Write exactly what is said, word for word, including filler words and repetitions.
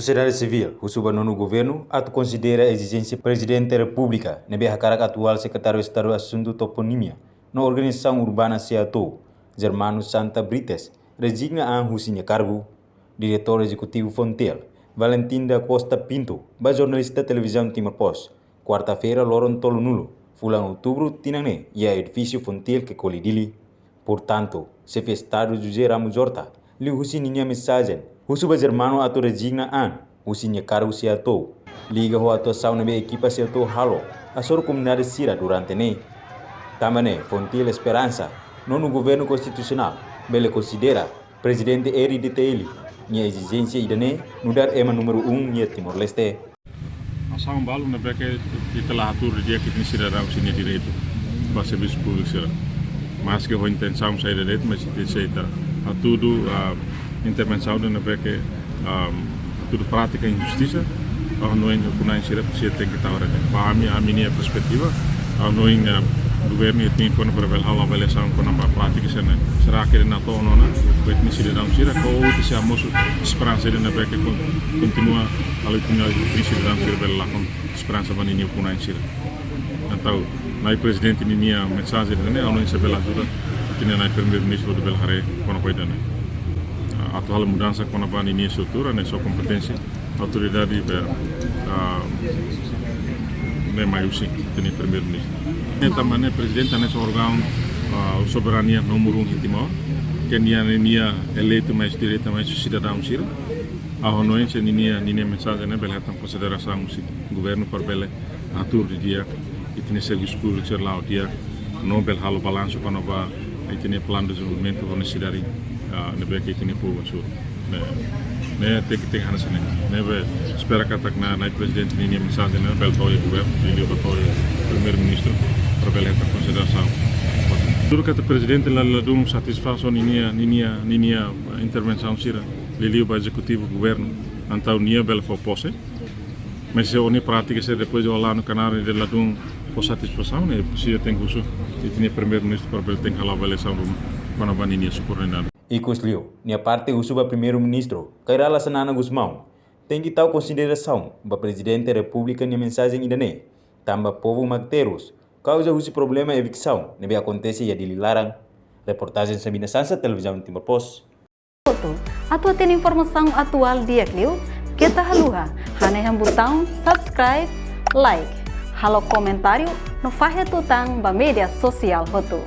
Sosiedade sivíl husu ba nonu governu atu konsidera ezijénsia Prezidente Repúblika ne'ebé hakarak atuál Sekretáriu Estadu Asuntu Toponímia no Organizasaun Urbana SEATOU, Germano Santa Brites, rezigna an husi nia kargu. Diretór Ezekutivu FONGTIL, Valentim da Costa Pinto, ba jornalista Televizaun Timor Post, kuarta-feira loron tolunulu fulan Outubru tinan ne'e iha edifísiu FONGTIL Kekoli, Dili. Portantu, Xefe Estadu José Ramos Horta, liuhusi ninia mensajen, husu ba Germano atu rezigna an husi nia kargu SEATOU, liga ho atuasaun ne'ebé ekipa SEATOU halo hasoru komunidade sira durante ne'e. Tanba ne'e, FONGTIL esperansa nonu governu konstitusionál bele konsidera Prezidente R D T L nia ezijénsia ida-ne'e nu'udar ema númeru um iha Timor-Leste. Asaun balu ne'ebé ke ita la hatuur didi'ak ita-nia sidadaun sira-nia direitu ba servisu públiku sira. Maske ho intensaun saida de'it, mas ita sei ita hatudu, ah, intervensaun ne'ebé ke, ah, hatudu prátika injustisa, ha'u hanoin ukun-na'in sira presiza tenke tau haree. Ba ami, ami-nia perspetiva, ha'u hanoin, ah, governu iha tempu kona-ba bele halo avaliasaun kona-ba prátika sira-ne'e. Será ke ita-nia atu ona, ba ita-nia sidadaun sira, ka ita sei hamosu esperansa ida ne'ebé ke kon-, kontinua halo ita-nia, ita-nia sidadaun sira bele lakon esperansa ba ninia ukun-na'in sira. Entaun, Nai Prezidente ninia mensajen ne'e, ha'u hanoin sei bele ajuda ita-nia Nai Primeiru-Ministru atu bele haree kona-ba ida-ne'e. Ah, atu halo mudansa kona-ba ninia estrutura, ne'e só kompeténsia autoridade be, ah, ne'e mai husi ita-nia Primeiru-Ministru. Ne'e tanba ne'e Prezidente hanesan órgaun, ah, soberania númeru um iha Timor, ke nia, nia eleitu mais diretu mais sidadaun sira. Ha'u hanoin se ninia, ninia mensajen ne'e bele hetan konsiderasaun husi governu para bele hatuur didi'ak ita-nia servisu públiku sira la'o di'ak, no bele halo balansu kona-ba ita-nia planu dezenvolvimentu ho nesesidade, ah, ne'ebé ke ita-nia povu hasoru. Ne'e, ne'e tenke, tenke hanesan ne'e. Ne'ebé espera katak Nai, Nai Prezidente ninia mensajen ne'e bele to'o iha governu, liuliu ba to'o iha Primeiru-Ministru, para bele hetan konsiderasaun. Tuir katak Prezidente la, ladún satisfás ho ninia, ninia, ninia intervensaun sira, liuliu ba ezekutivu governu, entaun nia bele fó pose. Mas se ó-nia prátika sira depois de Orlando Canário ida ladún fó satisfasaun, ne'e presiza tenke husu ita-nia Primeiru-Ministru para bele tenke halo avaliasaun ruma kona-ba ninia subordinadu. Ikusliu, nia parte husu ba Primeiru-Ministru Kay Rala Xanana Gusmão tenke tau konsiderasaun ba Prezidente Repúblika nia mensajen ida-ne'e, tanba povu mak terus kauza husi problema eviksaun ne'ebé akontese iha Dili laran. Reportajen Sabina Sansa, Televizaun Timor Post. Atu hatene informasaun atuál di'ak liu, keta haluha hanehan butaun subscribe, like, halo komentáriu no fahe tutan ba média sosiál hotu.